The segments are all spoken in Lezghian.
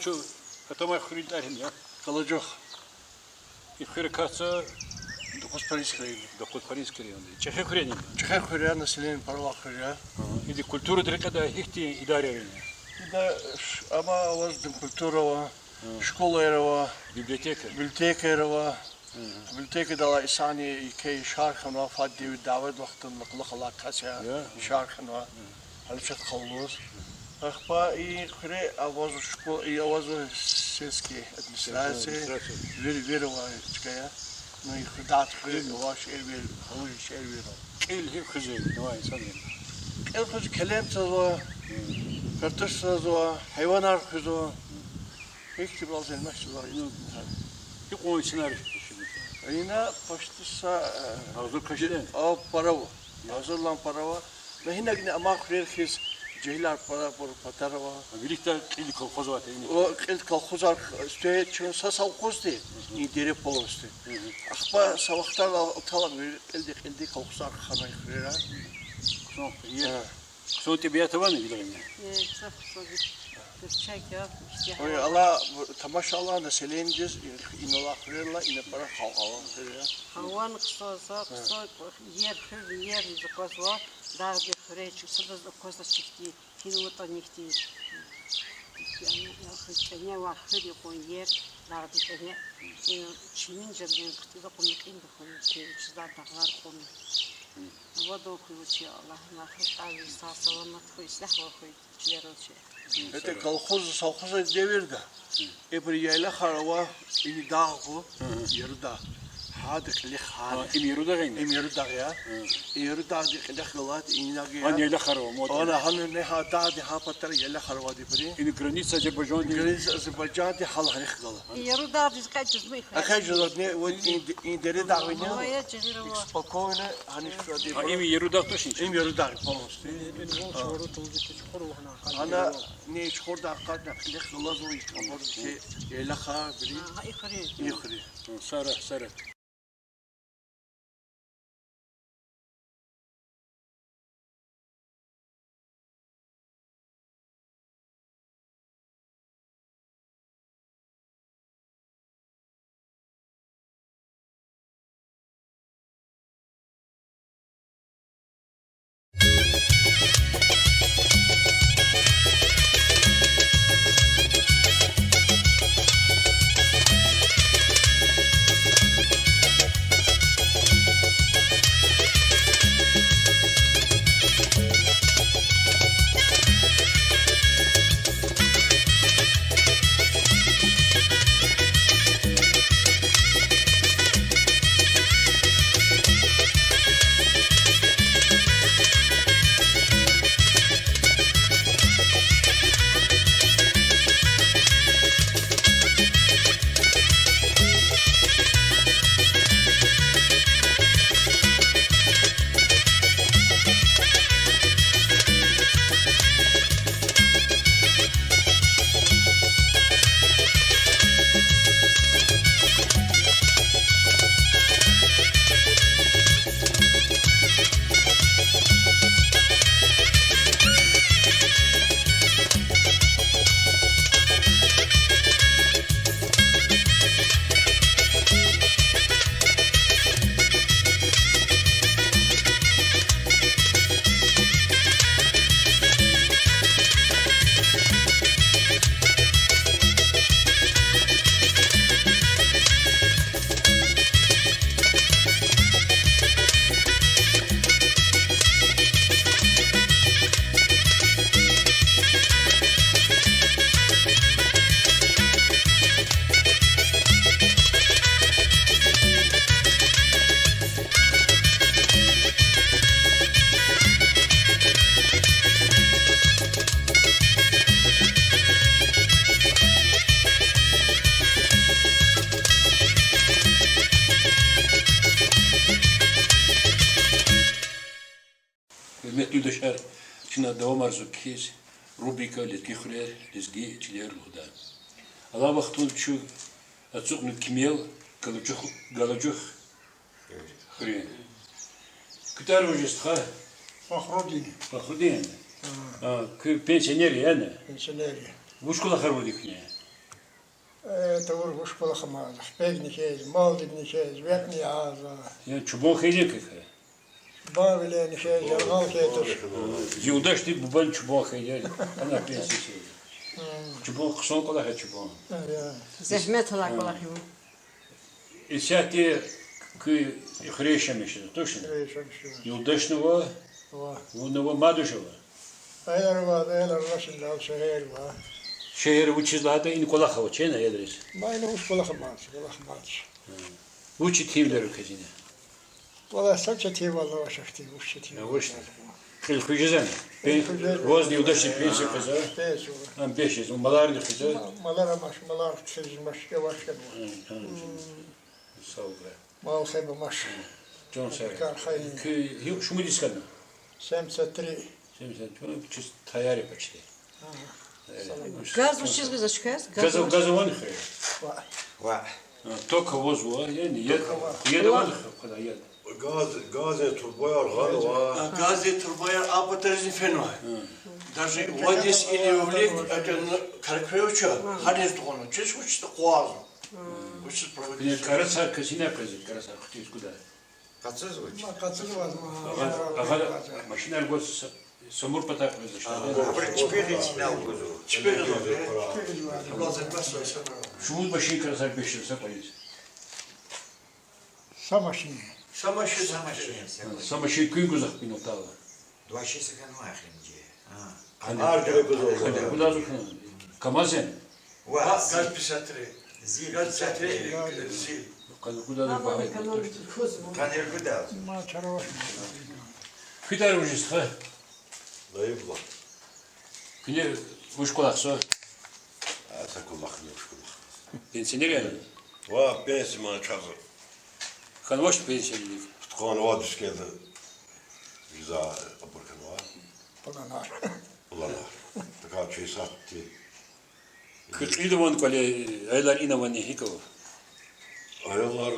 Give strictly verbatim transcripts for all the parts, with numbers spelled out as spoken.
Чун атамай хуьруьн тӀвар гьим я? Калажух. И хуьр катзава Докъузпаринский район. Докъузпаринский районда. ЧӀехи хуьр яни? ЧӀехи хуьр я, население пара авай хуьр я. Ага. Ида культурадин рекьида гьихьтин идарари авани? Ида ш-, ама аваз дин культура ава, школаяр ава, библиотека, библиотекаяр ава. Библиотекадал алай инсанри еке ишар хьанва, фад девир дяведин вахтунда лакълахъ алай кас я, ишар хьанва. Гьеле чат къалуз. Ахпа и хуьре аваз школа, и аваз сельский администрация. Администрация. Вир, вир авай чка я. Ну, и хуьдат хуьр ава, шейэр вир, халужи шейэр вир ава. Кьил гьикӀ хуьзвай, авай инсанри? Кьил хуьз келем цазва, картош цазва, гьайванар хуьзва. Ихьтинбур зелмеш чӀугвазва. Ну, гьикьван инсанар ина? Ина почти са, э, агъзур кашида? А, пара ава. Агъзурлай пара ава. Ну, гьинагни амай хуьрер хьиз жегьилар пара, пара патара ава. Виликдай кьилди колхоз аватӀа ина? О, кьилди колхозар сифте чун са совхозди, и дере полностью. Ахпа са вахтара алталай вири кьилди, кьилди колхозар хьанвай хуьрера. Хъсан я. Хъсан тӀебиат авани вилерин? Э, са хъсан. Гуьрчег я, ихтияр. Ой, Аллагь, тамашала населениедиз, инал хуьрерилай, ина пара халкь авай хуьр я. Гьавани хъсан, са хъсан, иер хуьр, иер зи аквазва, дагъдин хуьре чун садаз аквазва чифти, гьинватӀани ихьтин. Я хуьр кӀане авай хуьр я кьван иер, дагъдин кӀане, э, чимин жамин хътиз акьуна кьин духун, чиза дагълар кьуна. Авадан хьуй вучи, Аллагьди махтар, сагъ-саламат хьуй, ислягьвал хьуй чилерал чи. Эте колхоз, совхоз девирда. Ибур яйлахар ава, им дагъ хьуй, Ярудагъ. Гьада кьилихъ гьана. А, им Ярудагъ яни? Им Ярудагъ я. И Ярудагъдин кьилихъ галаз инаг я. Гьана яйлахар ава, мод. Ана гьана не гьа дагъдин гьа патара яйлахар авайди ибурун. Им граница Азербайжандин? Граница Азербайжандин гьал гьарихъ гала. Ярудагъдиз къе жузмихъ. Ахъа жузмихъ, вот и, и дере дагъ вини. Спокойно, гьаниш шуди. А, им Ярудагъ тушни? Им Ярудагъ полностью. Ана не чухурда акъатна, кьилихъ галаз ва иш абур ки яйлахар бери. Ихри. Ихри. Сара, сара. Гьуьрметлу юлдашар, чна давамарзава кхьиз рубрика Лезги хуьрер, лезги чилер лугьудай. Алай вахтунда чун ацукьна кимел Галачух, Галачух хуьре. Куьтягь вуж я, стха? Фахрудин. Фахрудин? А, куьн пенсионер яни? Пенсионер я. Вуч кӀвалахар авайди куьне? Э, тавур вуч кӀвалах амаз, хпегни хьиз, малдивни хьиз, векьни яза. Я чубан хьайиди я квекай? Чубан вилени хьиз, яргъал хьайитӀа. Юлдашди бубани чубан хьайиди я, ана пенсия хьайиди. Чубан хъсан кӀвалах я чубан. Э, я. Зегьмет алай кӀвалах я. Исятда куь хуьре яшамиш жезва, точно? Хуьре яшамиш жезва. Юлдашни ава? Ва. Вунни ава, мад вуж ава? Аялар ава, аялар ава, шегьерда ава. Шегьер вучиз лагьайтӀа, ина кӀвалах авач, яни, аялриз? Ма ина вуч кӀвалах амач, кӀвалах амач. Вуч четинвилер квез ина? Валлагь, са четинвал авач ахьтин, вуч четинвал. Кьил хуьз жезвани? Кьил хуьз жезва. Ваз юлдашдиз пенсия къвезва? Пенсия. Ам бес жезва, маларни хизва? Малар амач, малар хизмаш авач. Савгъ. Мал хеб амач. Чан сагъ. Кар хайи. Куь шумуд йис хьана? Семьдесят три. Семьдесят три, чиз таяр я почти. Газ вучиз гъизвач квез? Газ, газ авани хуьре? Ва. Ва. А, ток авазва, яни, яд, яд авани хуьре, яд? Газ, газдин турбаяр гъанва. А, газдин турбаяр а патаризни фенва. Даже вад йис или вилик, это, ну, караквевча, гьаниз тухвана, чиз вучиз къвазва. Вучиз проводить? Кьарасар касина къвезва, кьарасар хъуьтӀуьз гуда. Къацузва чи? Ма къацузва, ма. Агъа, агъа машинар гваз са-, Самур патай къвезва. Абур чпи гъиз инал гузва. Чпи гъиз. Шумуд машин кьарасар бес жез са кӀвализ? Са машин. Са машин. Са машин. Са машин куьн гузвахъ пинал тала? Два часа хьанвай эхиримжи. Къанер гуда гузва. КамАЗ я? Ва, ГАЗ пятьдесят три. ЗИЛ ГАЗ пятьдесят три, ЗИЛ. Къанер гуда гузва багьа. Къанер гуда. Ма чара вач. Куьдар вуж я, стха? Наиблан. Куьне вуч кӀвалахзава? А, са кӀвалахни, вуч кӀвалах. Пенсионер яни? Ва, пенсия ман чаз. Хьанвач пенсия? Пудкъанни вад йис кӀелда. Виза абур хьанва. Планар. Планар. Така чи сад ти. Куь кьилди авани кӀвале, аялар ина авани, гьикӀ ава? Аялар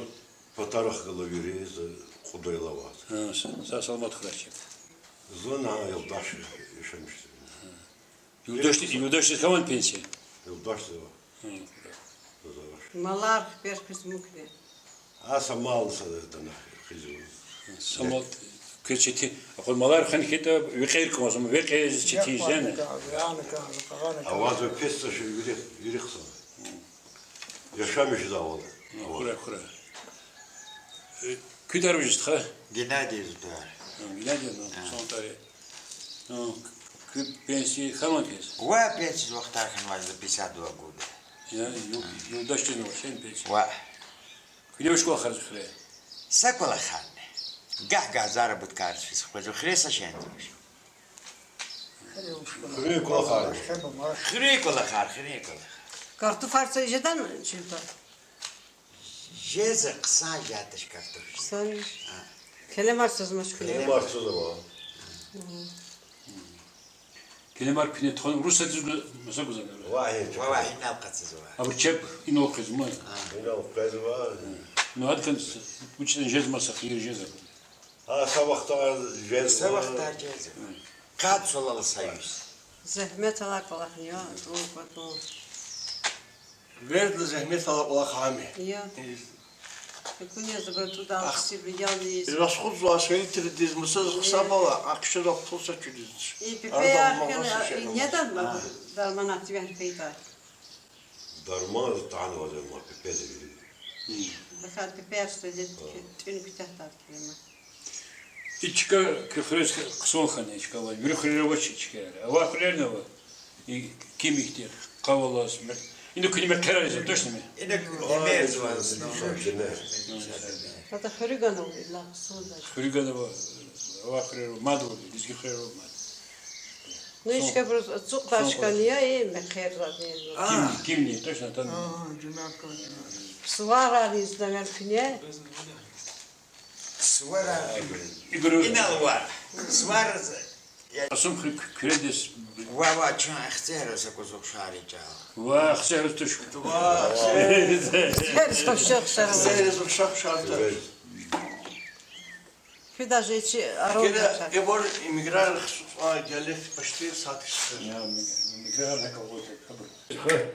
патарихъ галай вири, за кьуд аялар ава. Гьа, са-, сагъ-саламат хьурай чеб. Зун гьа юлдаш яшамиш жезва. Юлдашди-, юлдашдиз хьанвани пенсия? Юлдашдиз ава. Гьа, хуьре. Заз авач. Малар хипер хъизмукни. А са мал са дана хъизва. Са мал квез четин. Акъваз малар хьана хьайитӀа, векьер кӀанзава, векьериз четин жезва яни? Авазва пес са шей вири, вири хъсан. Яшамиш жезвайвал. Хуьре, хуьре. Э, куьдар вуж я, стха? Геннадий зун тӀвар. А, Геннадий, ну, сон тӀвар я. Ну, куь пенсия хьанвани квез? Ва, пенсиядиз вахтар хьанвай за, пятьдесят два года. Я, ю-, юлдашдиз авач яни пенсия? Ва. Куьне вуч кӀвалахарзава хуьре? Са кӀвалахарни. Гагь-гагь заработкариз физ къвезва, хуьре са шейни авач. Хуьруьн кӀвалахар. Хуьруьн кӀвалахар, хуьруьн кӀвалахар. Картуфар са жедани чилтӀа? Жезва, хъсан жедач картуф. Хъсан жез. А. Келемар цазмач куьне. Келемар цазва. Келемар куьне тухвана, урус садиз гу-, маса гузвани? Ва, гьи, ва, ва, гьинал къачузва. Абур чеб инал къвезва ман. А. Инал къвезва. Ну, гьадакай вуч жез маса, хийир жезва. Гьа, са вахтар жезва. Са вахтар жезва. Къад солал союз. Зегьмет алай кӀвалах я, тӀун кватӀун. Вердла зегьмет алай кӀвалах ами. Я. Куьне забра тӀудал ксибри ялиз. Расхудзава свинителдиз, мусаз хъсан бала, ахъшаза пул са чудиз. И пипеяр хьана, и неда дарманар тивер хьайитӀа. Дарман тӀанвазва ма пипезви. Бахад пипер садет тӀуьн куьтягьдай килима. И чка куь хуьрез хъсан хьана, и чка ва вири хуьрера авач и чка. Авай хуьрерни ава. И ким ихьтин къав алаз, ме-, ина куьне мехъерар ийизва, точно ми? Ина демерзава. Гьата хуьруьгана ила хъсан дач. Хуьруьгана ава, авай хуьрера мад ава, лезги хуьрера мад. Ну, ишкабуруз ацукьдай чкани я, и мехъерзавайни я. А. Кимни, кимни, точно, там. Ага, жумятка, жумятка. Суварар ийиз, наверно, куьне. Сувара. Игорь. Инал ва. Сувара. Асум ху-, куьредес. Ва, ва, чун ахцегьраз акваз ухшар я чӀал. Ва, ахцегьраз туш. Ва, ахцегьраз ухшар. Ахцегьраз ухшар. Куь даже чи арада. Куьне ибур миграр хсуса диалект почти сад ксар. Я, ми-, миграр акалгъута кабур.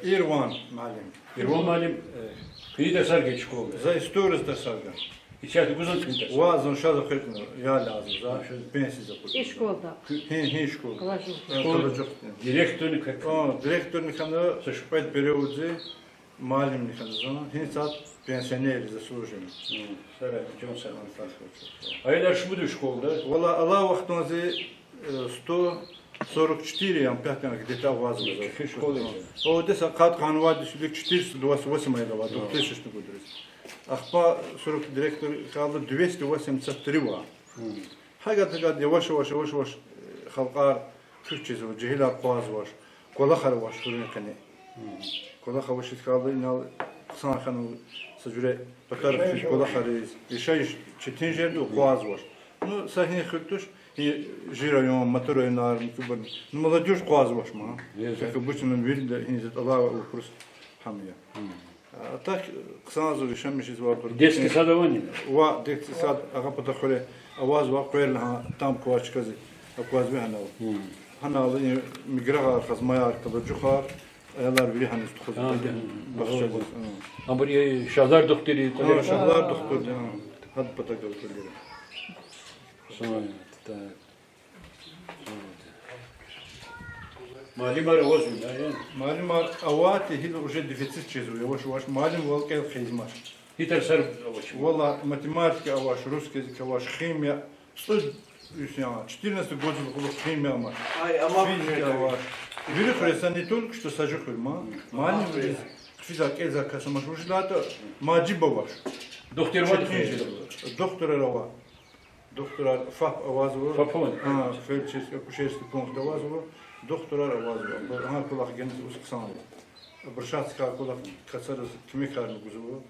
Ирван муаллим. Ирван муаллим, э, куьн тарсар гайи школада? За историядин тарсар гана. Исятда гузвани куьн тарсар? Ваъ, зун ша за хвейитӀа, я лазим за, пенсиядиз акъудна. И школада? Гьи, гьи школада. Калажукь. Э, Калажукь. Директорни как? О, директорни хьана, са шумуд периодда муаллимни хьана зун, гьи сад пенсионер заслуженный. М, сара, чан сагъ. Аялар шумуд я школада? Валлагь, алай вахтунда зи, э, сто сорок четыре, ам пятый где-то авазва. Чи школа я. О, дес акъат къанвайди шуьлик четыреста двадцать восемь аял ава, двухтысячный годриз. Ахпа сорок директор хьайила двести восемьдесят три ава. Гьакӏ, гьакӏ яваш-яваш, яваш-яваш, э, халкьар куьч жезва, жегьилар акъвазвач, кӏвалахар авач хуьруьн къене. Кӏвалах авачиз хьайила инал хъсан хьанва, са жуьре патарихъ физ кӏвалахариз, яшайиш четин жерди, акъвазвач. Ну, са гьи хуьр туш, гьи чи район, Матур районар, муькуьбур. Ну, молодёжь акъвазвач ман. Как обычно, вирида гьи зи тӏалай вопрос гьам я. А так, хъсанзава, яшамиш жезва абур. Детский сад авани? Ва детский сад Агъа Патахъ хуьре авазва, къверла гьа там квай чкази аквазва гьанал. Гьанал и Миграгъар, Хазмаяр, Калажукьар, аялар вири гьаниз тухузва. Бахчадиз. Абур и Шагьлар духтури, Шагьлар духтури, гьа. Гьад патал квай вири. Муаллимар авазва, я? Муаллимар аватӏа, гила уже дефицит жезва яваш-яваш, муаллимвал кӏел хъийизмач. Гьи тарсар авач? Валлагь, математика авач, русский язык авач, химия, цӏуд, четырнадцатый годдилай кьулухъ химия амач. Физика авач. Вири хуьре са, не только что са жуьре хуьр ман. Муаллимриз хъфизвай, кӏелзавай кас амач, вучиз лагьайтӏа мажиб авач. Духтурар ава? Духтурар ава. Духтурар, ФАП авазва. ФАП авани? Гьа, фельдшерско-акушерский пункт авазва. Духтурар авазва. Гьа кӏвалах генани хъсан я. Обращаться хьайи кӏвалах ксариз куьмекарни гузва.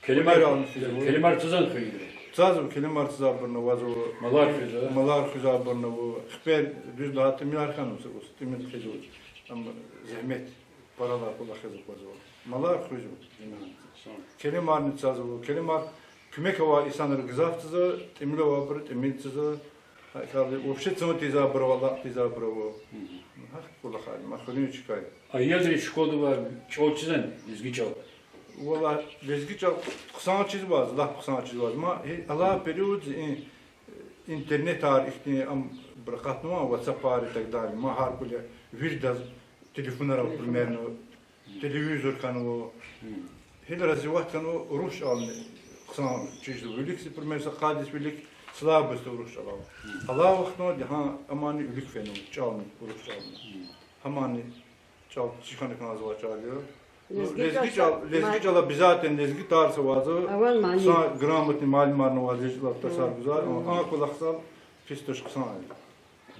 Келемар цазвани хуьре? Цазва, келемар цазвайбурни авазва. Малар хуьзвай? Малар хуьзвайбурни ава. Хипер, дуьз лагьайтӏа, тӏимилар хьанва, тӏимил хуьзва. Ам зегьмет, паралай кӏвалахиз аквазва. Малар хуьзва. Келемарни цазва. Келемар куьмек авай инсанри гзаф цазва, тӏимил авайбуру тӏимил цазва. Гьакӏ хьайила вообще цун тийизвайбур ава, алакь тийизвайбур ава. Гьахьтин кӏвалахар я ман хуьруьн чкаяр. Аялриз школада авай чӏал чизвани, лезги чӏал? Валлагь, лезги чӏал хъсан чизвай, лап хъсан чизвай. Ма гьи, алай периодда и интернетар ихьтин, абур акъатнавай, ватсапар и так далее. Ма гьар кӏвале виридаз телефонар ава, примерно, телевизор хьанва. Гьеле развивать хьанва урус чӏални, хъсан чизва вилик, примерно, са къад йис вилик слабость урус чӏалал. Алай вахтунда гьа амани вилик фенва, чӏални, урус чӏални. Гьамани чӏал чир хьана кӏанзавай чӏал я. Лезги чӏал, лезги чӏал обязательно, лезги тарс авазва. Хъсан грамотный муаллимарни аваз, лезги чӏалал тарсар гузвай, а кӏвалахзал пис туш, хъсан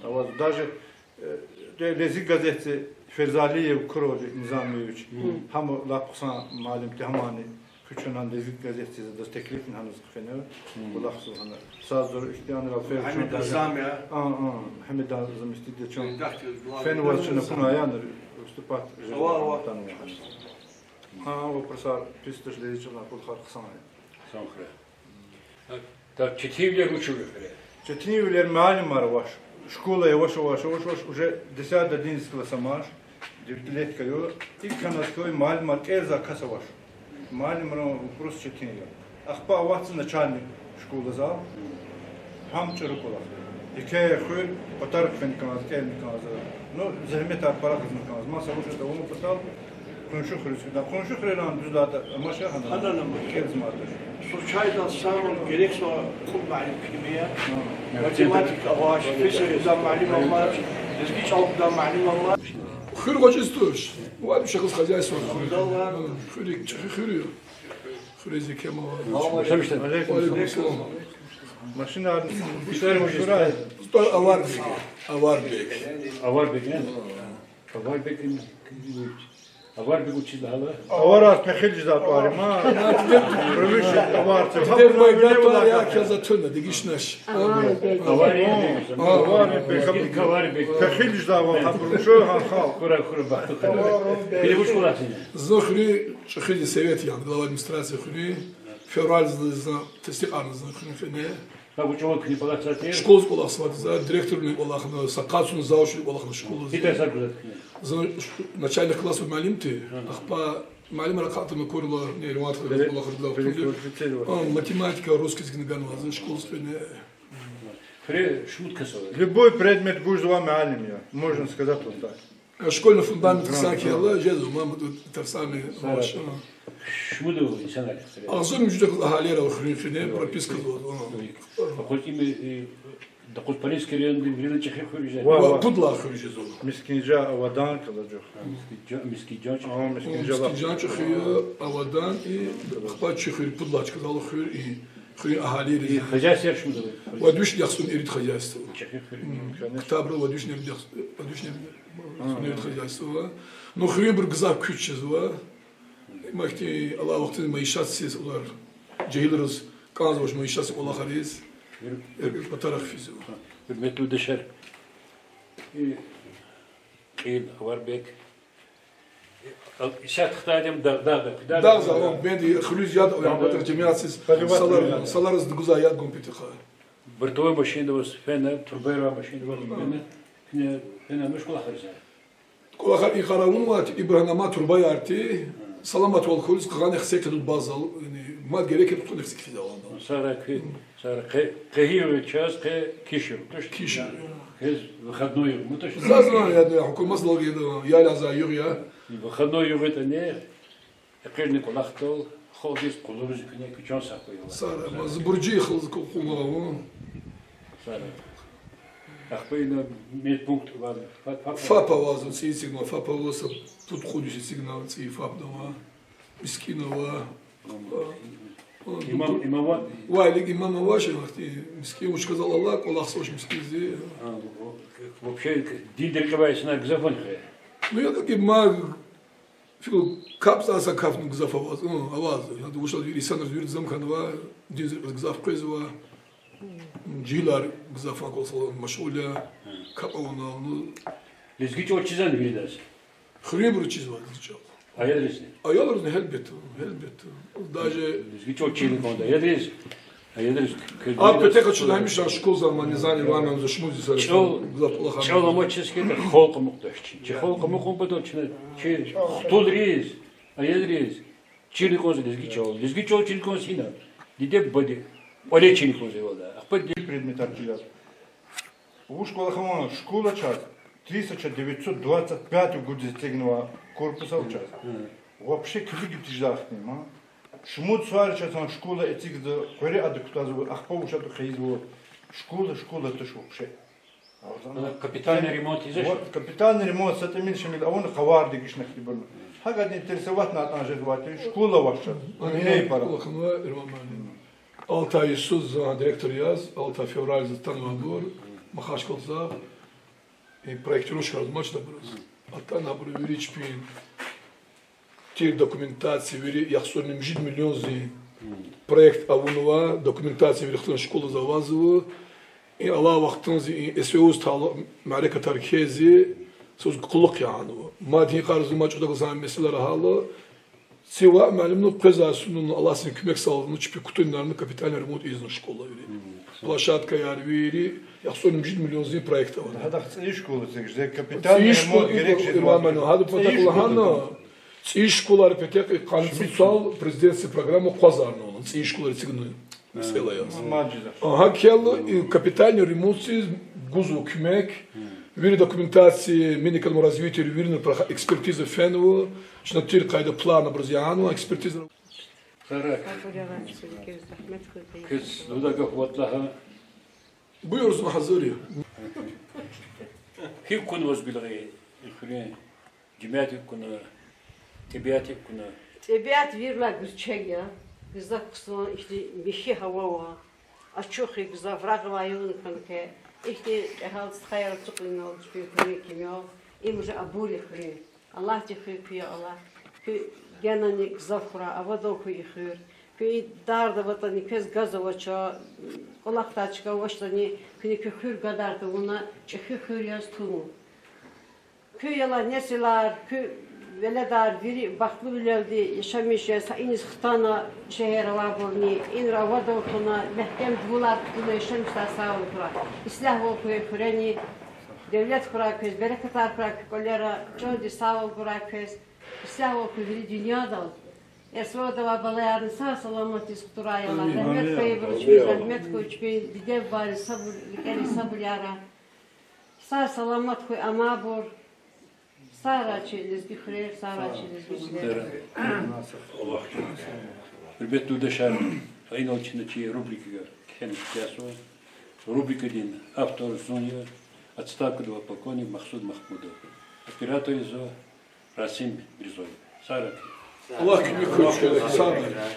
я. Аваз даже, э, лезги газетдиз Ферзалиев Курожи Низамиевич, гьам лап хъсан муаллим тир, гьамани куьч хьана лезги газетдиз, адаз теклифни гьаниз хъфена, кӏвалахзава гьана. Садзур ихтияр Ферзалиев. Гьамидан заместитель я чун. Фенваз чна куьне ая, выступать жезва. Гьа вопросар пис туш, лезги чӏалан кӏвалахар хъсан я. Так, четинвилер вуч я хуьре? Четинвилер муаллимар авач. Школа яваш-яваш, яваш-яваш, уже десятый, одиннадцатый класс амач, девятилетка я. Икӏ хьанваз хьайила муаллимар кӏелзавай кас авач. Муаллимрин вопрос четин я. Ахпа аватзава начальник школада. Гьам чӏуру кӏвалах. Еке хуьр, патарихъ фена кӏанзава, кӏелна кӏанзава. Ну, зегьметар парахзава кӏанзава. Маса вуч авун патал къунши хуьруьз фида. Къунши хуьрерани дуьз лагьайтӏа амач гьана? Гьана амач. Кӏелзамай туш. Случайно сам герек са кьуд муаллим килигна. Математика авач, физика авай муаллим амач, лезги чӏал кудай муаллим амач. Хуьр гъвечӏиз туш. Вай шехьиз хозяйство хуьр. Хуьр чӏехи хуьр я. Хуьруьз еке мал. Алейкум салам. Машинар, устар Аварбек. Аварбек. Аварбек, я? Аварбек. Аварбек вучиз лагьайла? Аварар пехил жезвай тӏвар я ма. Привычный авар. Дидед Байгатара я, квез атуна, дегишнач. Аварбек. Аварбек. Пехил жезвай авар, гьабур шо гьа халкь. Хура, хура, бахту хура. Пили вуч кӏвалахзава? Зун хуьруьз чӏехиди совет я, глава администрации хуьруьз. Февраль зун тестикьарна зун хуьруьн къене. Гьа вуч ава куьне кӀвалахзавай тир? Школаз кӀвалахзавайди я, директорни кӀвалахна, са къад йисуни зав жуьре кӀвалахна школаз. Гьи тарсар гузвай куьне? Зун ш-, начальный класс муаллимди, ахпа муаллимар акъатна курла, не, ремонт курла, курла. Математика, русский язык ганвай зун школаз къене. Хуьре шумуд кас ава? Любой предмет гузвай муаллим я, можно сказать вот так. Школьный фундамент хъсан хьайила, жезва, мама, тут тарсарни авач. Шумуд инсанар я хуьре? Агъзурни муьжуьд агьалияр ава хуьруьн, хуьре пропискадал. Акъваз им, э, Докъузпалинский районда виридалай чӀехи хуьр жезва. Ва, ва, пуд лагьай хуьр жезва. Мискинжагь, Авадан, Калажух. Мискинжагь, Мискинжагь чӀехи. Мискинжагь чӀехи я, Авадан и ахпа чи хуьр, пуд лагьай чкадал хуьр и хуьруьн агьалияр я. Хозяйствояр шумуд ава? Вад вишни яхцӀурни ирид хозяйство. ЧӀехи хуьр я. Ктабра вад вишни ирид яхцӀ-, вад вишни ирид хозяйство ава. Ну, хуьруьнбур гзаф куьч жезва. Им ихьтин алай вахтунда майишатсиз, олар жегьилриз кӀанзавач майишатсиз, кӀвалахариз. Гьуьр-, гьуьрмет патарихъ физва. Гьуьрметлу юлдашар, и кьил, авар бек. Исятда хтайди я дагъ-, дагъда, пида дагъда. Дагъда, бенди хуьруьз яд авун патахъай, жемятсиз, салар-, салариз дугузвай яд гун патахъай. Бортовой машинада ваз фена, турбаяр авай машинада ваз фена, фена, фена муш кӀвалахар за. КӀвалахар и къарагъ авунвайди, ибурун ама турбаяр тир, саламатвал хьуниз къугъваз эхцегь къведа базал, яни, мад герек я тухун эхцегь физалда. Сара куь, сара къе, къе гьи югъ я чаз, къе киш югъ, точно? Киш югъ. Квез выходной югъ, ну, точно? Заз я, я, я, гьукуматдал гайида, я, я, за югъ я. Выходной югъ ятӀани, экъечӀна кӀвалахдал, халкьдиз къуллугъ ийиз куьне, куь чан сагъ хьуй, Аллагь. Сара, ма зубуржи халкьдиз къуллугъ авун. Сара. Ахпа ина медпункт ва ФАП, ФАП. ФАП ава зун цӀийи эцигнава, ФАП ава са пуд-кьуд йис эцигнава цӀийи ФАП ава. МискӀин ава. Имам, имам ава? Вай, лик имам авач, вахъти мискӀин вуч кӀанзаватӀа, кӀвалахзавач мискӀинди. А, во-, вообще, диндин рекье авай инсанар гзаф авани хьи? Ну, я как и ма Фикир, капӀ цӀай са капӀни гзаф аваз, м, аваз. Яни вучиз лагьайтӀа инсанар вири зам хьанва, диндиз гзаф къвезва, жегьилар гзаф акъваз машгъул я, капӀ авуна, ну. Лезги чӀал чизвани виридаз? Хуьруьнбуру чизва лезги чӀал. Аялризни? Аялризни гьелбетда, гьелбетда. Даже лезги чӀал чирна кӀанда аялриз. А патахъай чна гьамиша школа заман низани ванан за шумуд йисара чӀал, гзаф кӀвалахар чӀал амачиз хьайитӀа халкь амукьдач чи. Чи халкь амукьун патал чна, чи хтулриз, аялриз чирна кӀанзава лезги чӀал. Лезги чӀал чирна кӀанзава гьина. Диде-бубади кӀвале чирна кӀанзава валлагь. Ахпа ди- предметар чизвай. Вуч кӀвалах авани школа чаз, тысяча девятьсот двадцать пятый год эцигнава корпусал чаз. Вообще килигиз теждахтни ма. Шумуд сувар часан школа эцигзава, къвери ада кутазва, ахпа вуч ятӀа хъийизва. Школа, школа туш вообще. Капитальный ремонт ийизвач? Вот, капитальный ремонт са тӀимил-шимил авуна, къавардик ишна хьтинбурни. Гьакӏ ада интересовать авунатӀа жезвайди, школа авач чаз. Ана вине я пара. Алтай йисуз за директор яз, алтай февраль за атанвайбур, Махачкъалада, и проектировщикар амачирбуруз. Атана абуру вири чпин тир документация, вири яхцӀурни муьжуьд миллиондин проект авунва, документация вири хтана школада авазва. И алай вахтунда и СВО-з талукь мярекатар кхьиз, цуз кьулухъ янава. Мад гьикьван зун мад чӀудагъзавай месэлаяр гьала, ци ваъ, муаллимни къвезвай сунна, Аллагьди куьмек сална, чпи кутунарна капитальный ремонт ийизва школайри. Площадкаяр вири, яхцӀурни муьжуьд миллиондин проект ава. Гьадахъ цӀийи школа эцигзава, капитальный ремонт герек жезвайди. Гьадан патахъ лагьана, цӀийи школайрин патахъ къанни цӀусал президентский программа акъвазарна, цӀийи школайрин эцигун. Месэла яз. Гьакӏ хьайила, и капитальный ремонтдиз гузва куьмек, вири документация, Минэкономразвитиейри вирина проха-, экспертиза фенва, чна тир къайдада план абуруз янава, экспертиза. Сара. Квез лугьудай гаф аватӀа лагь. Буюр, зун гьазур я. Гьикӏ кьуна ваз гуьлгъи, и хуьруьн? Жемят гьикӏ кьуна, тӀебиат гьикӏ кьуна? ТӀебиат вирилай гуьзчег я, гзаф хъсан, ихьтин михьи гьава ава, ачух я гзаф, рагъ авай югъни хьана кьван, ихьтин кьегьал стхаяр ацукьна инал чпин хуьруьн кимел, им уже абур я хуьруьн. Аллагьди хуьй куь, я Аллагь, куьн генани гзаф хьурай, абадал хьуй и хуьр. Куьн и дарда аватӀани, квез газ авач, кӀвалахдай чка авачтӀани, куьне куь хуьр гадар тавуна, чӀехи хуьр яз тун. Куь, я Аллагь, несилар, куь Веледар вири бахтлувилелди яшамиш жез, иниз хтана шегьер авайбурни, инра авадал туна, мягькем дувулар кутуна яшамиш жедай сагъвал хьурай. Ислягьвал хьурай куь хуьрени, девлет хьурай квез, берекатар хьурай куь кӀвалера, чандин сагъвал гурай квез. Ислягьвал хьуй вири дуьньядал. Э, суварда авай балаярни сагъ-саламатдиз хтурай, Аллагь. Рагьмет хьуй вири чпиз, рагьмет хьуй чпин диде-бубайриз, сабур, рикӀериз сабур яра. Сагъ-саламат хьуй амайбур. Сагърай чи лезги хуьрер, сагърай чи лезги чилер. Гьуьрметлу юлдашар, инал чна чи рубрикадиз кхьена куьтягьзава. Рубрикадин автор зун я, отставкада авай полковник Махсуд Махмудов. Оператор я зун Расим Мирзоев. Сагърай. Аллагь куьмек хьуй, сагърай.